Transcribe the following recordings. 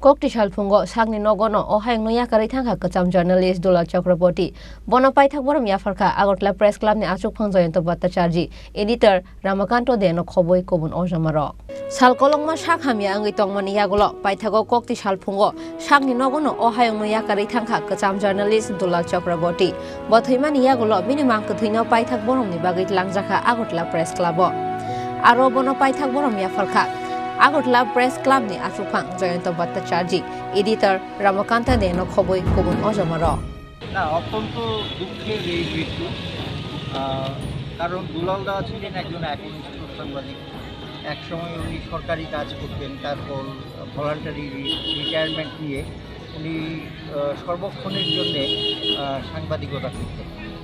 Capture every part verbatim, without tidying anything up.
Kokti salphungo sakni nogono o hayungno yakarwi thangkha kwcham journalist Dulal Chakraborty. Bono paithak borom yapharkha Agartala Press Club ni achukphang Jayanta Bhattacharjee, editor Ramakanto Deno khoboi kubun ojamarok. Sal kolokma sak hamya wngwi tongmani yagulo paithago kokti salphungo sakni nogono o hayungno yakarwi thangkha kwcham journalist Dulal Chakraborty. Bo thwimani yagulo bini mang kwthwino paithak boromni bagwi tlangjakha Agartala Press Club o. Aro bono paithak borom yapharkha Agartala Press Club ni achukphang Jayanta Bhattacharjee, editor Ramakanta Deno khoboi kubun ojamarok. না, অত্যন্ত দুঃখের এই মৃত্যু। আহ, কারণ দুলাল দা ছিলেন একজন একনিষ্ঠ সাংবাদিক। একসময় উনি সরকারি কাজ করতেন, তারপর ভলান্টারি রি-, রিটায়ারমেন্ট নিয়ে উনি, আহ, সর্বক্ষণের জন্যে, আহ, সাংবাদিকতা করতেন।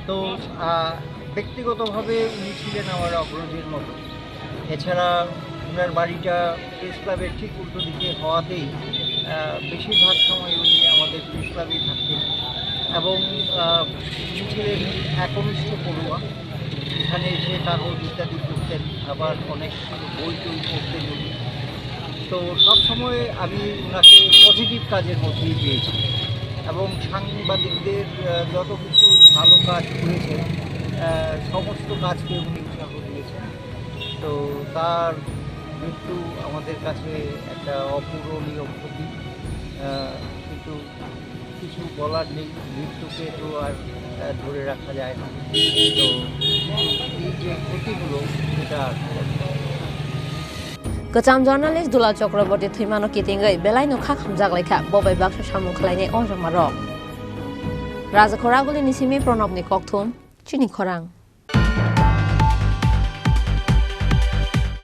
তো, আহ, ব্যক্তিগতভাবে উনি ছিলেন আমার অগ্রজের মতো। এছাড়া ওনার বাড়িটা প্রেস ক্লাবের ঠিক উল্টো দিকে হওয়াতেই, আহ, বেশিরভাগ সময় উনি আমাদের প্রেস ক্লাবেই থাকতেন এবং, আহ, উনি ছিলেন একনিষ্ঠ পড়ুয়া। এখানে এসে কাগজ ইত্যাদি পড়তেন, আবার অনেক বই টই পড়তেন উনি। তো সবসময় আমি ওনাকে পজিটিভ কাজের মধ্যেই পেয়েছি এবং সাংবাদিকদের, আহ, যত কিছু ভালো কাজ করেছেন, আহ, সমস্ত কাজকে উনি উৎসাহ দিয়েছেন। তো তার মৃত্যু আমাদের কাছে একটা অপূরণীয় ক্ষতি। আহ, কিন্তু কিছু বলার নেই, মৃত্যুকে তো আর, আহ, ধরে রাখা যায় না। তো এই যে ক্ষতিগুলো, সেটা আর হবে না। Kwcham journalist Dulal Chakraborty thwimano kitingwi belaino kha khamjak laikha, bo bai baksa samung khlainai ojamarok. Rajakhor Aguli ni simi Pranobni kokthum, chini khorang.